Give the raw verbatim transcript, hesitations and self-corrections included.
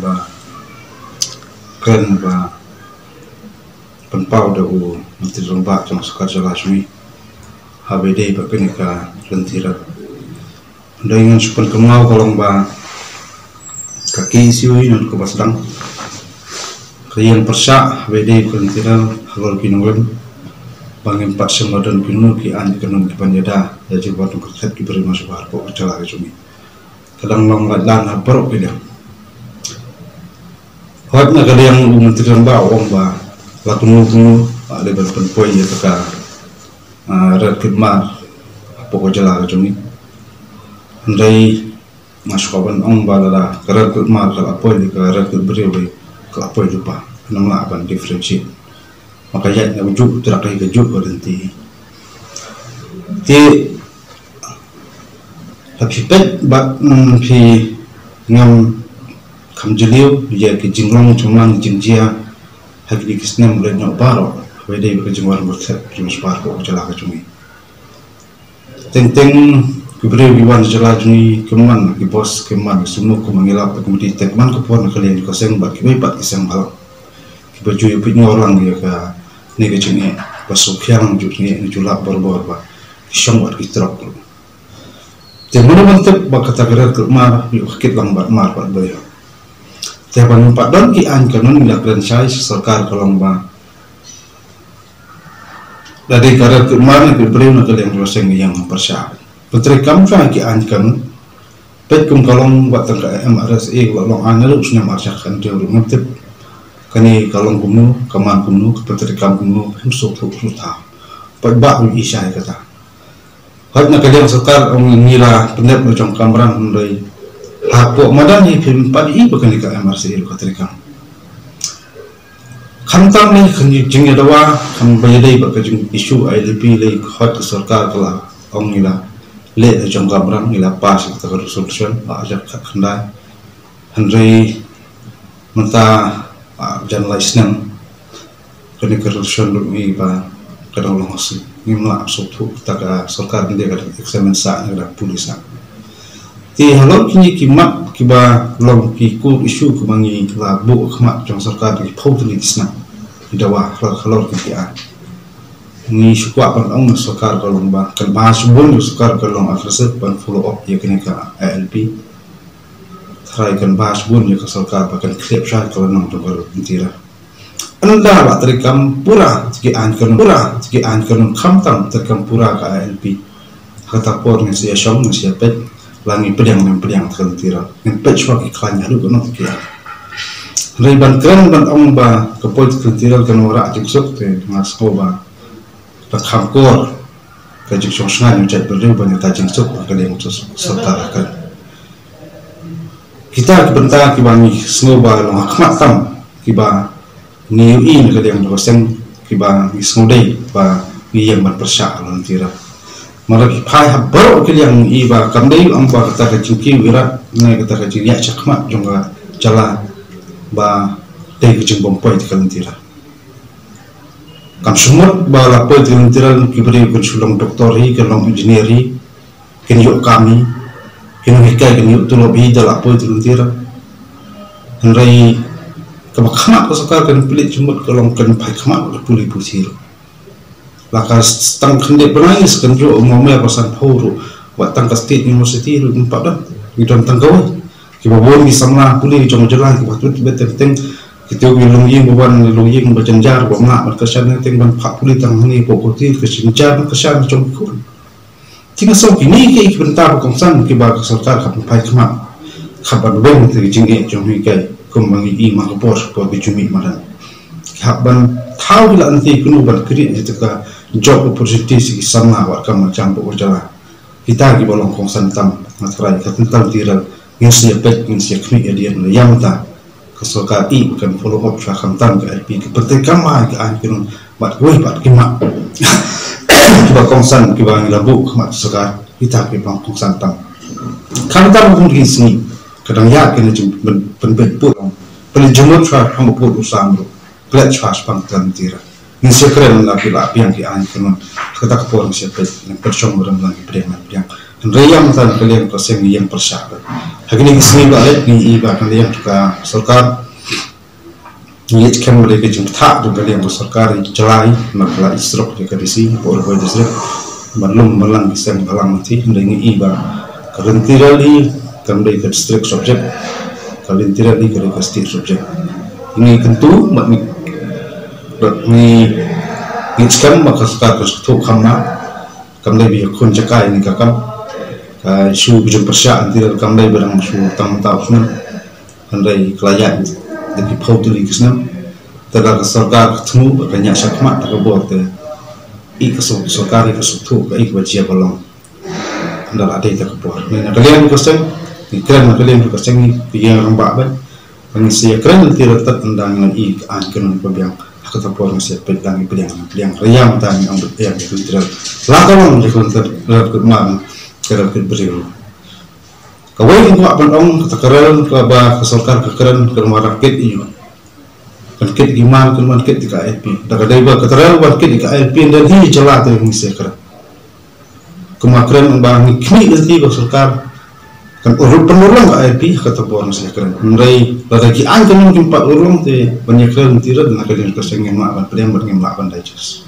ba kren ba pynpaw da u Myntri Rangbah jong sorkar jylla jong ngi haba ïadei bad kane ka lynti ral. Hynrei ngan shu pynkynmaw ka long ba ka KSU Union kaba sdang ka ïeng pyrshah haba ïadei bad ka lynti ral halor ki nongrim ba ngim pat shem ba don kino ki aiñ ki kanon kiban ïada ïa ki jingwan jong ka khet ki briew na shabar hapoh ka jylla ka jong ngi. Ka dang long lait lan ha baroh ki liang. Hooid, na ka liang u Myntri Rangbah u ong ba la kumno kumno ba dei ban pynpoi ïa ka, ah, Red Khmar hapoh ka jylla ka jong ngi. Hynrei nga shu kwah ban ong ba lada ka Red Khmar ka la poi, ka Red Khmar briew ka la poi lypa, ngam lah ban differentiate. Ma ka ïaid na ka juh trak hi ka juh ka lynti. Te ha phi peit bad, mm, phi ngam kham jylliew ïa ki jinglong jingman jingjia ha kine ki snem leit noh baroh haba ïadei bad ka jingwan bad ka jingsheptieng hapoh ka jylla ka jong ngi. Teng teng ki briew ki wan sha jylla jong ngi, kim wan ki bos, kim wan ki sumuk, kim wan ki lap, kim wan ki tek, man ka por na ka liang ka seng bad kiwei pat ki seng balang kiba ju ïa pynïoh lang ïa kane ka jingeh ba shu khiang ju jingeh ne ju lap barabor ba ki shong bad ki trok. Te mano ban tip ba kata ka Red Khmar ïoh ka kit lang bad mar bad beiñ. Te ban pat don ki aiñ kanon, ngi la kren shai sha sorkar ka long ba lada ka Red Khmar ne ka briew na ka liang jong ka seng ïeng pyrshah, pyntreikam shwa ki aiñ kanon. Peit kum ka long wat tang ka MRSA ka long aiñ naduh u snem ar hajar khathynriew ruh ngam tip kane ka long kumno, ka man kumno, ka pyntreikam kumno, phim sngewthuh sngewthaw. Paidbah ruh i shai kata. Hooid, na ka liang sorkar ong ngi la pyndep la jong ka kamram, hynrei hapoh madan hi phim pat i ba kane ka MRSA ruh ka treikam. Khamtam lei ka jingïadawa, kham ba ïadei bad ka jing issue ILP lei, hooid ka sorkar ka la ong ngi la leh la jong ka kamram, ngi la pass ïa kata ka resolution ha ar hajar khatkhyndai. Hynrei mynta, ah, jan lai snem kane ka resolution ruh ngi ba ka dang long ha suk. Ngim lah sngewthuh kata ka sorkar India ka dang examine sah ne ka dang pule sah. Te halor kine ki mat kiba long ki core issue kiba ngi la buh khmat jong sorkar ki phew tylli ki snam ki dawa halor halor kine ki aiñ. Ngi shu kwah ban ong na sorkar ka long ba kan ba shibun, sorkar ka long aggressive ban follow up ïa kane ka ILP. Tharai kan ba shibun ïa ka sorkar ba kan khlem shah ka lynnong jong ka lynti ral. Ynda la treikam pura ki aiñ kanon, pura ki aiñ kanon, khamtam treikam pura ka ILP. Ha kata por ngin sa ïa shong, ngin sa ïa peit, la ngi pdiang, ngin pdiang ka lynti ral. Ngin peit shwa ki khlaiñ haduh katno ki aiñ. Hynrei ban kren ban ong ba ka poi ka lynti ral kan wanrah jingsuk, te nga sngew ba la kham kor ka jingshong shngain jong jaitbynriew ban ïa ka jingsuk ha ka liang jong sorkar ha ka. Kita ki bynta kiba ngi sngew ba long ha khmat tam kiba ngi ïohi na ka liang jong ka seng kiba ngi sngew dei ba ngi ïeng ban pyrshah ha lynti ral. Namar ki phai ha baroh ki liang ngi i ba kam dei ong ba kata ka jingkiew irat ne kata ka jingïaid shakhmat jong ka jylla ba dei ka jingbym poi ka lynti ral. Kam shu mut ba la poi ka lynti ral ki briew kin shu long doktor hi, kin long engineer hi, kin ïoh kam hi, kin hikai, kin ïoh tulop hi da la poi ka lynti ral. Hynrei kaba khmat ka sorkar kan pynleit jingmut ka long kan phai khmat da pule puthi ruh. La ka tang khyndiat bnai ngi sa kynjoh u mawmer ba sanphew ruh, wat tang ka State University ruh ngim pat don, ngi don tang kawei. Kiba bun ki samla pule jong ka jylla kiba tuid beit teng teng, kito ki longïing ba wan, longïing ba jynjar, ba mlak ban kyrshan teng teng ban phah pule tang hangne hapoh Guwahati, ka jynjar ban kyrshan jong ki khun. Te nga sngew kine ki, ki bynta ba kongsan kiba ka sorkar ka pynphai khmat, ka ban weng te ka jingeh jong ngi kai, kumba ngi i man ka por, por ki jumih madan. Ka ban thaw ki la anti kunu ban create ïa ka job opportunity sha ki samla wat kam jam hapoh ka jylla. Kita kiba long kongsan tam, nga tharai ka lynti ral ngin sa ïa peit, ngin sa ïa khmih ïa dien, ïa mynta ka sorkar i ba kan follow up shwa khamtam ka ILP, ka pyntrei kam ba ka aiñ kanon bad kiwei pat ki mat kiba kongsan kiba ngi la buh khmat sorkar, kita kiba kongsan tam. Khamtam kum ki sngi ka dang ïa kine jingpynbeit pud, pynbeit jingmut shwa pang pud u sam ruh. Pynleit shwa shaphang ka lynti ral. Ngin sa ïa kren la ki la biang ki aiñ kanon. Kata ka por ngin sa ïa peit, ngin pynshong ba dang ki pdiang, pdiang. Hynrei ïa mynta na ka liang ka seng ïeng pyrshah. Ha kine ki sngi ba leit ngi i ba ka liang ka sorkar, ngi ïeit skhem ba dei ka jingpyntha jong ka liang ka sorkar jylla, ma ka la i surok ïa ka D C, Border District, ban lum ban lang ki seng ba lang mynta. Hynrei ngi i ba ka lynti rally kam dei ka district subject, ka lynti rally ka dei ka state subject. Ngi kyntu, ma ngi, ngi ïeit skhem ba ka sorkar ka sngewthuh kham ma, kam dei ba ïakhun jaka ïa kane ka kam. Ka issue ka jingpyrshah lynti rally kam dei ba dang issue tang mynta u snem. Hynrei ka la ïaid da ki phew tylli ki snem. Te lada ka sorkar ka thmu, ka ñiah shakhmat da ka bor te, i ka sor-, sorkar i ka sngewthuh, ka i ka ba jia ba long. Hynrei la dei da ka bor. Ngi na ka liang ka seng, ngi kren na ka liang ka seng, ngi ïeng rangbah ban. Ngi sa ïakren lynti rally tad ynda ngi i ka aiñ ka kainun ka biang. Ha kata por ngi sa peit dang ngi pdiang, ngi pdiang. Hynrei ïa mynta ngi ong ba ïa ka lynti rally, la ka long ïa ka lynti rally, ka mar ka rally ka briew. Kawei ka kwah ban ong, kata ka rally kaba ka sorkar ka kren, ka mar ka kit ïa u. Kan kit ki mar, kan mar kit ki I L P. Da ka dei ba kata rally ban kit ki I L P, ynda hi jylla te ngi sa kren. Kumba kren ba ngi khmih lynti ba sorkar kan ur pynurlong ka I L P, kata por ngi sa kren. Hynrei lada ki aiñ kainun kim pat urlong te ban ïakren lynti rally na ka liang ka seng ngim lah ban pdiang bad ngim lah ban digest.